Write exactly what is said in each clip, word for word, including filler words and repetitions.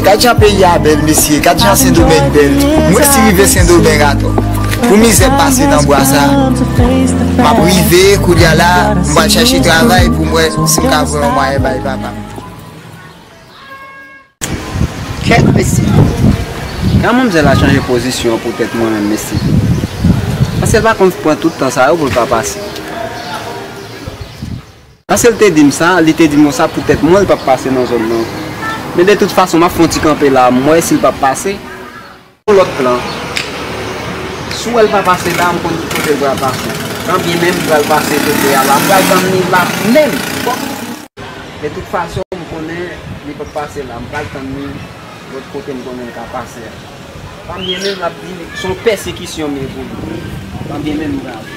Gad jan peyi a bèl, mesye. Gad jan Sendomeng bèl. M resi rive Sendomeng atò. Pou mizè m pase nan bwa sa, m ap rive, kounye a la, m pral chèche travay pou m wè si m ka voye yon mwayen bay papa m. Kèt, mesye. Gad manmzèl la chanje pozisyon pou tèt mwen menm, mesye. Paske l pa konn pran tout tan sa yo pou l pa pase. Paske l te di m sa, li te di m konsa poutèt mwen l p ap pase nan zòn nan. Men de tout fason, m ap fè yon ti kanpe la, m wè si l p ap pase. Yon lòt plan. Si w wè l pa pase la, m konn ki kote l pral pase. Kanbyen menm m pral pase kote a la, m pral tann li la menm. De tout fason, m konnen li p ap pase la, m pral tann li lòt kote m konnen l ka pase a. Pa byen menm l ap di se yon pèsekisyon m ye pou li. Pa byen menm m pral.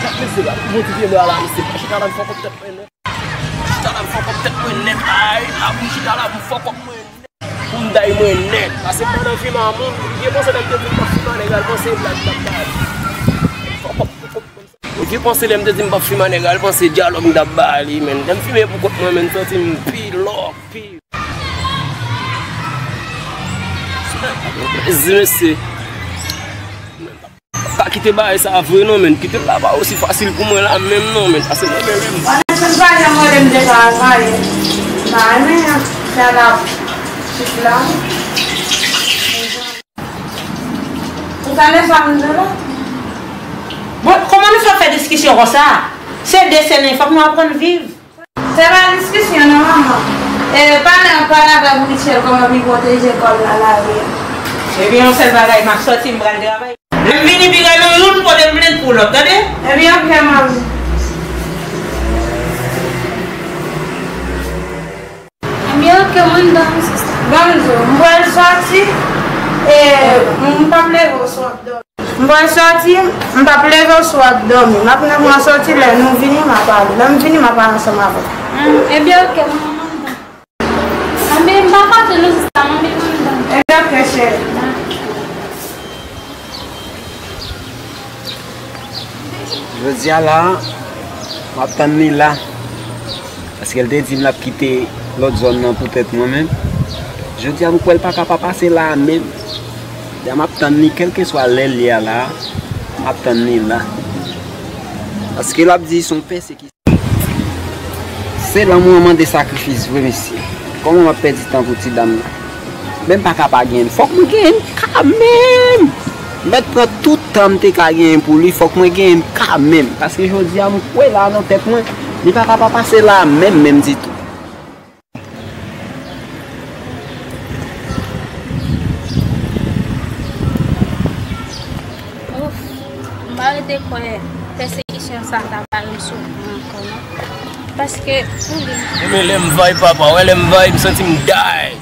Gad mesye la, pou yon ti vye bra la, mesye, pa chita la, m fòk ap tèt mwen nèt. Chita la, m fòk ap tèt mwen nèt, ay, la pou chita la, m fòk ap mwen nèt. Pou m day mwen nèt. Paske pandan fim a moun, vye panse lè m te di m p ap fim a nèg al panse blag m t ap ba li. Fòk ap, fòk ap. Vye panse lè m te di m p ap fim a nèg al panse dyalòg m t ap ba li, men. Lè m fime pou kont mwen, men, m santi m pi lòk, pi. Zi mesye. Pa kite bagay sa vre non, men. Kite l la pa osi fasil pou mwen la menm non, men. Pase mwen menm. Pandan se pa jan mwen menm deja al pale. M pa renmen fè la chif la. Ou sa lè sa moun de la? Bon, kòman nou fè fè diskisyon konsa? Se de sè nou, fòk nou aprann viv. Se pa diskisyon non, manman. E, pale, pale avèk Michel kòman pou li pwoteje kò l nan lari a. Ebyen, yon sèl bagay, m ap sòti, m pral travay. Lè m vini, piga nou youn pote m plent pou lòt, tande? Ebyen, oke, manmi. Ebyen, oke, mwen anndan wi, sista. Ban m di w, m pral sòti, e, m p ap leve w si w ap dòmi. M pral sòti, m p ap leve w si w ap dòmi. M ap nan mwen sòti, lè nou vini, m ap ale. Lè m vini, m ap ale ansanm avè w. Hmm, ebyen, oke, manman, m anndan. Anben, m pa fâche non, sista, m anndan. Ebyen, oke, cheri. Jodi a la, m ap tann li la. Paske l te di m l ap kite lòt zòn nan poutèt mwen menm. Jodi a, m kwè l pa ka pa pase la a menm. Jodi a, m ap tann li, kèlkeswa lè l ye a la, m ap tann li la. Paske l ap di se yon pèsekisyon. Se lanmou an mande sakrifis vre, mesye. Kòman m ap pèdi tan pou ti dam nan? Men m pa ka pa genyen l. Fòk mwen genyen l kanmenm. M mèt pran tout tan m te ka genyen pou li, fòk mwen genyen l kanmenm. Paske jodi a, m kwè la nan tèt mwen, li pa ka pa pase la menm, menm ditou. Ouf, m pa rete kwè pèsekisyon sa ta ba yo soufri ankò non. Paske pou li. Ebyen lè m vibe papa, wè lè m vibe, m santi m die.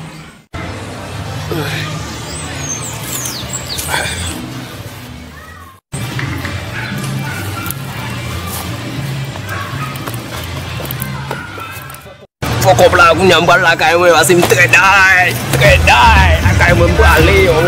Fò kòb la, kounye a m pral lakay mwen, paske m trè day, trè day, lakay mwen m prale, yo.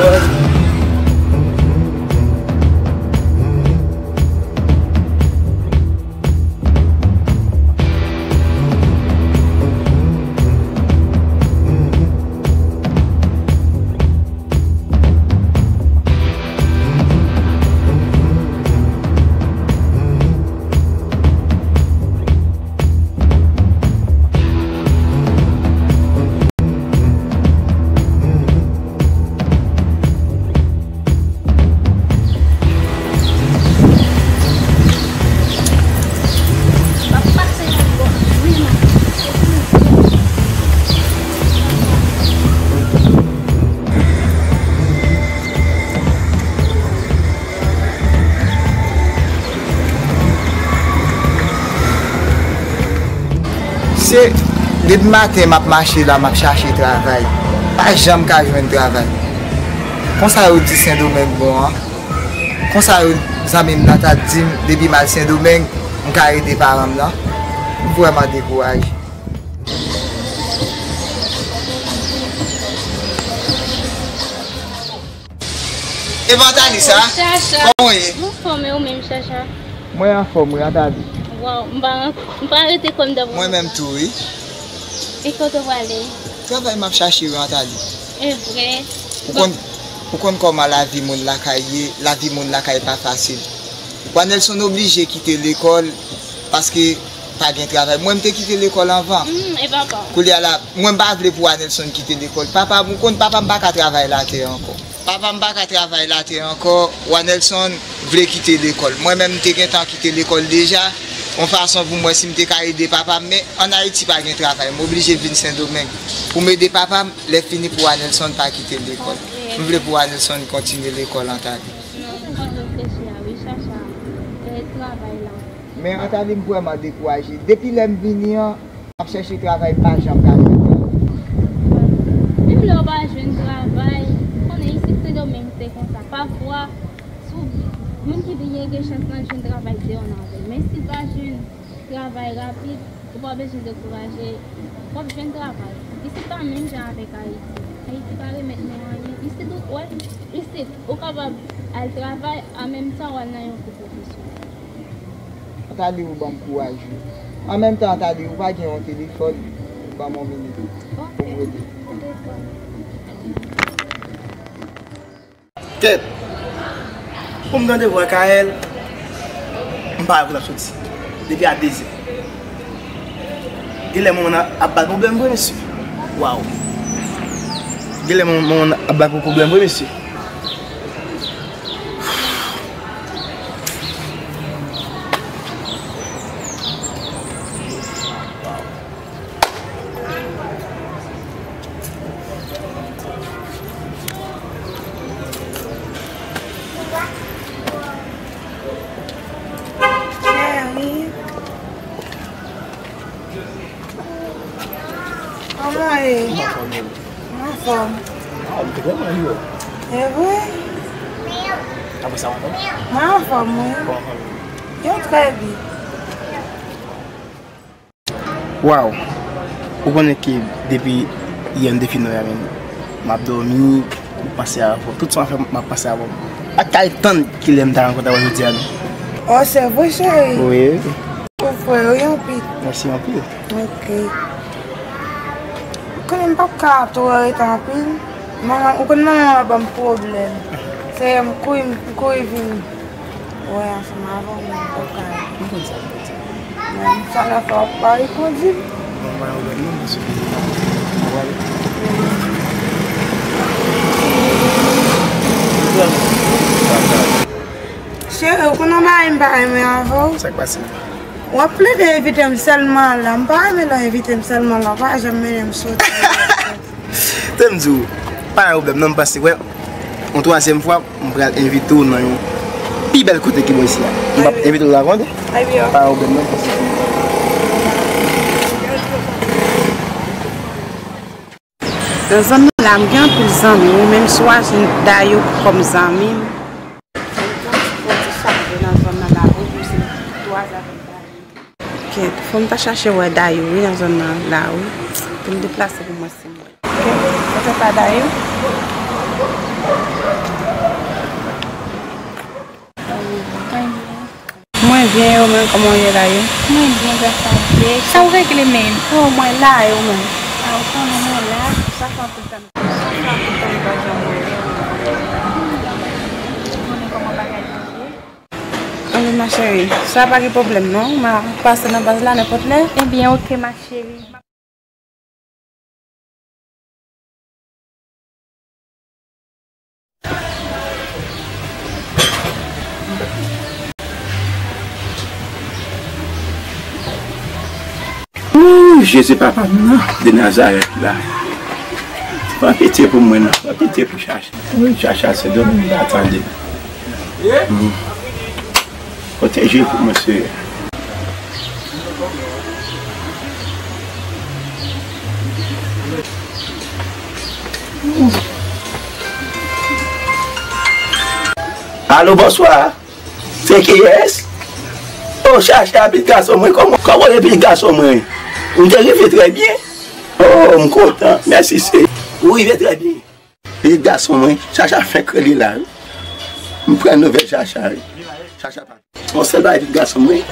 Se depi maten m ap mache la, m ap chache travay. Pa janm ka jwenn travay. Konsa yo di Sendomeng bon an. Konsa yo, zanmi m nan ta di m, depi m al Sendomeng, m ka ede paran m nan. M vrèman dekouraje. E Evantalis, a? Chacha. Kòman w ye? M anfòm, e ou menm, Chacha? Mwen anfòm, wi, Antalis. Waw, m pa, m pa rete kòm dòm. Mwen menm tou, wi. E kote w prale? Travay m ap chache, wi, Antalis. E vre? Ou konn, ou konn kòman lavi moun lakay ye, lavi moun lakay pa fasil. Wanelson oblije kite lekòl paske pa gen travay. Mwen, m te kite lekòl anvan. Mm, e papa w? Koulye a la, mwen, m pa vle pou Wanelson kite lekòl. Papa m, ou konn, papa m pa ka travay latè ankò. Papa m pa ka travay latè ankò. Wanelson vle kite lekòl. Mwen menm, m te gentan kite lekòl deja. Yon fason pou m wè si m te ka ede papa m, men ann Ayiti pa gen travay. M oblije vin Sendomeng pou m ede papa m. Lè fini pou Wanelson pa kite lekòl. Ok. M vle pou Wanelson kontinye lekòl, Antalis. Non, m konn reflechi a wi, Chacha. E travay la? Men Antalis, m vrèman dekouraje. Depi lè m vini an, m ap chèche travay, m pa janm ka jwenn travay. Menm lè w pa jwenn travay, konnen isit Sendomeng se konsa. Pafwa, si w, moun ki byen gen chans nan jwenn travay deyò nan avè l. Men si l pa jwenn travay rapid, ou pa bezwen dekouraje. W ap jwenn travay. Isit pa menm jan avèk Ayiti. Ayiti pa remèt nou anyen. Isit ou, wè, isit ou kapab al travay, an menm tan w al nan yon kou pwofesyonèl. Antalis, ou ban m kouraj, wi. An menm tan, Antalis, ou pa gen yon telefòn, ban m yon minit pou m rele. Ok. Tèt. Pou m tande vwa Kaèl, m pa wè kote l ap soti. Depi a dezè. Genlè manman l ap ba l pwoblèm vre, mesye. Waw. Genlè manman, manman l ap ba l pwoblèm vre, mesye. Cheri. Kòman w ye? M anfòm, e ou? M anfòm. Ah, ou te vrèman anfòm. E vre? Apre sa, w anfòm? Mwen anfòm, wi. Kòman fanmi w? Yo trè byen. Waw! Ou konnen ke depi yè m te fin wè a menm, m ap dòmi, m ap panse avè w. Tout sa m ap fè, m ap panse avè w. M pa t ka ret tann kilè m ta rankontre avè w jodi a, non. Oh, se vre, cheri? Wi. Ou frè, wi, anpil. Mèsi anpil. Ok. Ou konnen m p ap ka twò rete anpil. Manman, ou konn manman m ap ban m pwoblèm. Se m kouri, m kouri vin. Wè, ansanm avè w menm, ou ka. M konn sa, m konn sa. Men, sa la fè w ap pale kondi. Bon, mwen, ou wè, non, paske mwen pale. Cheri, ou konn yon bagay m pa renmen avè w? Sa k pase? W ap plede envite m sèlman la. M pa renmen lè w envite m sèlman la. W pa janm mennen m soti. Tande m di w, pa gen pwoblèm non, m panse, wè, yon twazyèm fwa, m pral envite w nan yon pi bèl kote ki bò isi a. M p ap envite w la, tande? Pa gen pwoblèm non, m panse. Nan zòn nan la, m gen anpil zanmi, ou menm si w a jwenn Dayou kòm zanmi m. Fè m gen yon ti pwodui chak jou nan zòn nan la, ou se twa avèk Dayou. Kèt, fò m ta chache wè Dayou wi nan zòn nan la wi. Pou m deplase pou mwen si m wè. Kèt, ou fè pa Dayou? Mwen byen, ou menm, kòman w ye la ye? Mwen byen, gras a Dye. Sa w regle menm? Oh, mwen la, e ou menm? A, ou konnen mwen la. Sa fè anpil tan, sa fè anpil tan m pa janm wè w. Ou konnen kòman bagay yo ye. Anben, ma chérie, sa pa gen pwoblèm non. M a pase nan baz la nenpòt lè. Ebyen, oke, ma chérie. Ooh, Jezi papa m nan, de Nazarèt la. Pran pitye pou mwen non, pran pitye pou Chacha. Wi, Chacha se dòmi m pa tande. Hmm. Pwoteje pou mwen, Seyè. Alo, bonswa. Se kiyès? Oh, Chacha, pitit gason mwen, kòman, kòman w ye, pitit gason mwen? M te rive trè byen. Oh, m kontan. Mèsi, Seyè. Ou rive trè byen. Pitit gason mwen, Chacha fenk rele la wi. M pran nouvèl Chacha, wi. Chacha pa. Yon sèl bagay pitit gason m, wi.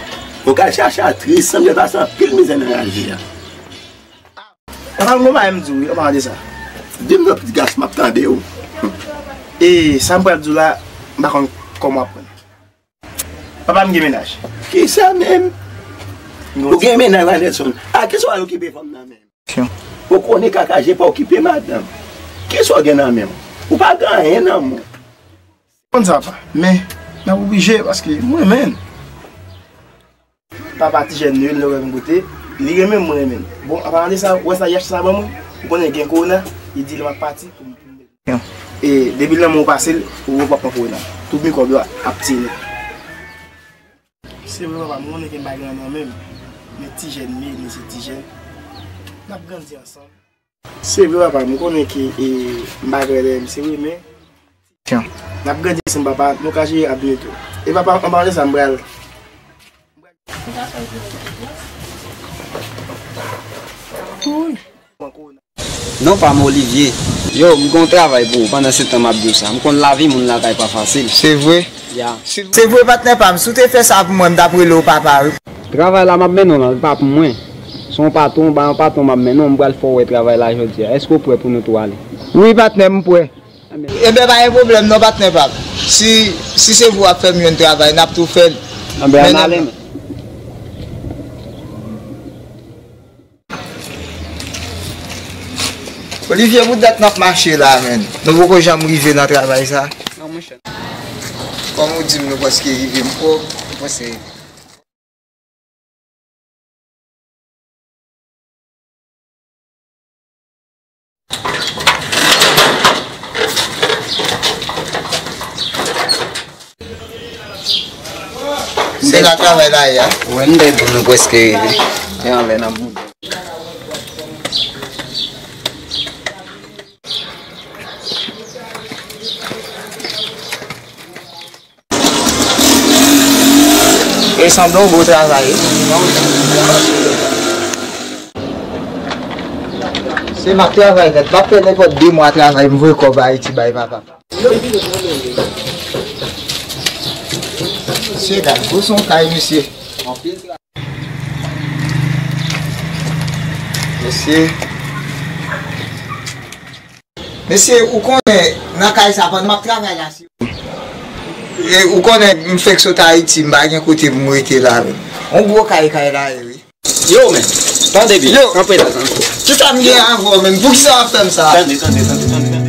Vokal Chacha tris, sanble l pase anpil mizè nan raje a. Papa m gon bagay m di w, wi, anpalan de sa. Di m non, pitit gason, m ap tande w. E sa m pral di w la, m pa konn kòman w ap pran. Papa m gen mennaj. Kisa menm? Ou gen mennaj, Wanderson? A kisa w al okipe fanm nan menm? Ou konnen kaka je pa okipe madanm. Kisa w gen nan men w? Ou pa gen anyen nan men w. Konn sa, papa. Men, m ap oblije paske m renmen l. Papa ti jèn yo, lè w wè m kote, li renmen m, mwen renmen l. Bon, anpalan de sa, ou wè sa Yach sa ban mwen? Ou konnen gen kowona, li di lè m ap pati pou m, pou m E depi lanmou w pase l, ou w ap pran kowona. Tout mikwòb yo ap tiye nèt. Se vre papa, m konnen ke m pa gen anyen nan men m. Men ti jèn m ye, li se ti jèn. N ap grandi ansanm. Se vre papa, m konnen ke e, m pa gen anyen nan men m, se vre, men n ap grandi ansanm papa, nou ka jere avni tou. E papa, anpalan de sa, m pral Non pa m Olivier. Yo, m gon travay pou ou, pandan se tan m ap di w sa. M konn lavi moun lakay pa fasil. Se vre? Ya. Se vre patnè pa m, si w te fè sa pou mwen, m t ap rele w papa wi. Travay la m ap mennen w lan, li pa pou mwen. Se yon patwon, ba yon patwon m ap mennen w, m pral fè w wè travay la jodi a. Èske w prè pou nou tou ale? Wi patnè, m prè. Enben pa gen pwoblèm non patnè pa m. Si, si se pou w ap fè m jwenn travay, n ap tou fè l. Enben ann ale men. Olivier, pou dat n ap mache la, menn. Nou poko janm rive nan travay sa. Non, monchè. Kòm ou di m, nou prèske rive, m kwè. Nou prèske rive. Se la travay la ye a. Wè, m dèyè nou prèske rive. E anlè n ap boule. E sanble yon gwo travay wi. Se m ap travay nèt. M ap fè nenpòt de mwa travay, m voye kòb Ayiti bay papa. Mesye, gad gwo son kay, mesye. Mesye. Mesye, ou konnen, nan kay sa, pandan m ap travay la, si. E, ou konnen, m fèk sot Ayiti, m pa gen kote pou m rete la, menm. On gwo kay, kay la ye, wi. Yo, men, tande byen, kanpe la, tande. Kisa m gen avè w, menm? Poukisa w ap fè m sa? Tande, tande, tande, tande.